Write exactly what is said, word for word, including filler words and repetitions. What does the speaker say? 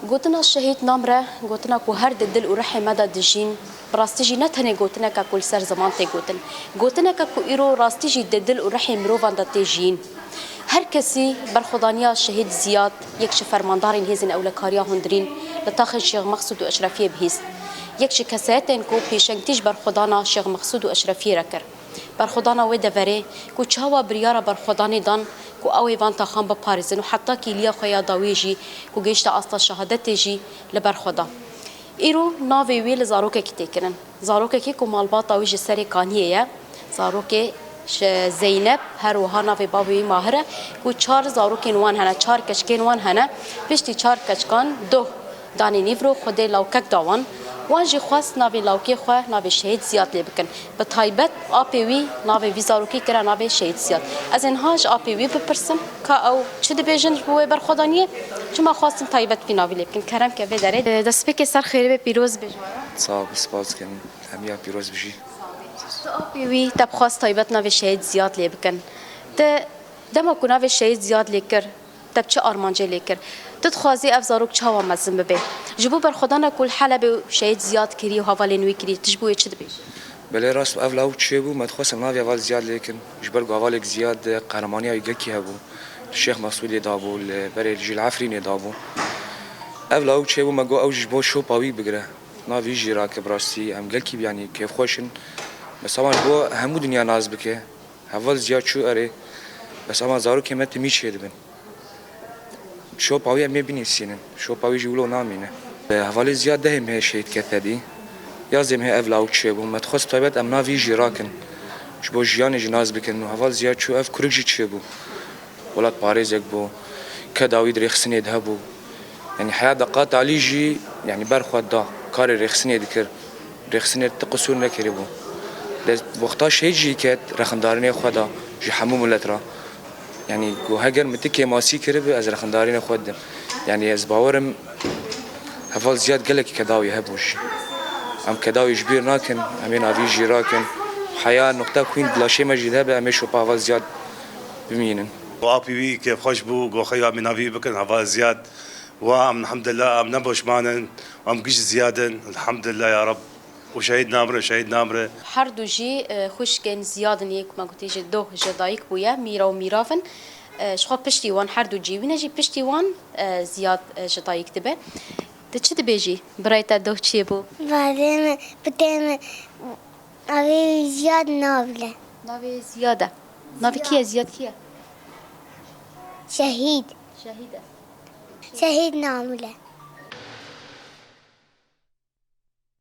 Gotina şehîd namre, gotina ku her di dil û rihê me de dijîn, bi rastî jî ne tenê gotineke ku li ser ziman tê gotin. Gotineke ku îro rastî jî di dil û rihê mirovan de tê jiyîn. Her kesî berxwedaniya şehîd Ziyad yek ji fermandarên hêzên ewlekariya hundirîn li taxên Şêx Mexsûd û Eşrefiyê bihîst. Yek ji kesayetên ku pêşengtî ji berxwedana Şêx Mexsûd û Eşrefiyê re kir. Berxwedana wê deverê ku çawa biryara berxwedanê dan ku ew ê van taxan biparêzin û heta kîliya xwe ya dawî jî ku gehişte asta şehadetê jî li ber xwe da. Îro navê wî li zarokekî tê kirin. Zarokekî ku malbata wî ji serê kaniyê ye. Zarokê ji Zeynep, her wiha navê bavê wî Mahir e ku çar zarokên wan hene, çar keçikên wan hene. Piştî çar keçikan doh danê nîvro Xwedê lawkek da wan. Wan jî xwest navê lawkê xwe, navê Şehîd Ziyad lê bikin. Bi taybet apê wî navê vî zarokî kire navê Şehîd Ziyad. Ez ê niha ji apê wî bipirsim ka ew çi dibêjin ji bo wê berxwedaniyê, çima xwestin taybet vî navî lê bikin. Kerem ke vê derê. Destpêkê ser xêrê be, pîroz bê ji we re. Sağ ol, spas dikim. Hemiya pîroz bijî. Tu apê wî te bi xwest taybet navê Şehîd Ziyad lê bikin. Te dema ku navê Şehîd Ziyad lê kir, te bi çi armancê lê kir? Tu dixwazî ev zarok çawa mezin bibe? Ji bo berxwedana ku li Helebê û Şehîd Ziyad kirî û hevalên wî kirî, tu ji bo wê çi dibêjî? Belê rast, ev lawik çêbû, me dixwest em navê heval Ziyad lê kin. Ji ber ku hevalek Ziyad qehremaniya wî gelkî hebû. Li Şêx Mesûdê dabû, li berê jî li Efrînê dabû. Ev lawik çêbû, me got ew ji bo şopa wî bigire. Navê wî jî rake, bi rastî em gelkî, yanî, kêfxweş in. Mesela ji bo hemû dinya nas bike. Heval Ziyad çû erê. Bes ema zarokê me timî çêdibin. Şopa wî em ê binivîsînin. Şopa wî jî wilo namîne. Hevalê Ziyad dehê mehê şehîd kete dî. Yazdê mehê ev lawik çêbû. Me dixwest taybet em navê wî jî rakin. Ji bo jiyanê jî nas bikin. Û heval Ziyad çû, ev kurik jî çêbû. Welatparêzek bû. Keda wî di rêxistinê de hebû. Yanî heya deqat alî jî, yanî ber xwe da, karê rêxistinê dikir. Rêxistinê ti qisûr nekiribû. Lê wexta şehîd jî ket, rexindarinê xwe da ji hemû milet re. Yanî got, heger min ti kêmasî kiribi, ez rexindarinê xwe didim. Yanî ez bawer im heval Ziyad gelekî keda wî hebû jî. Em keda wî ji bîr nakin, em ê navî jî rakin. Heya nuqta ku hîn di laşê me jî de hebe, em ê şopa heval Ziyad bimînin. Got apî wî kêfxweş bû, got xeya min navî bikin heval Ziyad. Wa em elhamdulillah, em ne boşman in, em giş Ziyad in, elhamdulillah ya Rab. Û şehîd namre, şehîd namre. Her du jî, e, xwişkên Ziyad in, yê ku me gotî ji doh ji dayik bûye, mîra û mîrav in. E, ji xwe piştî wan her du cî wîne jî piştî wan, e, Ziyad, e, ji dayik dibe. Tu çi dibêjî? Birayê te doh çi bû? Birayê min, bi te min, navê Ziyad nabile. Navê Ziyad e. Navê kî ye? Ziyad kî ye? Şehîd. Şehîd e. Şehîd namile.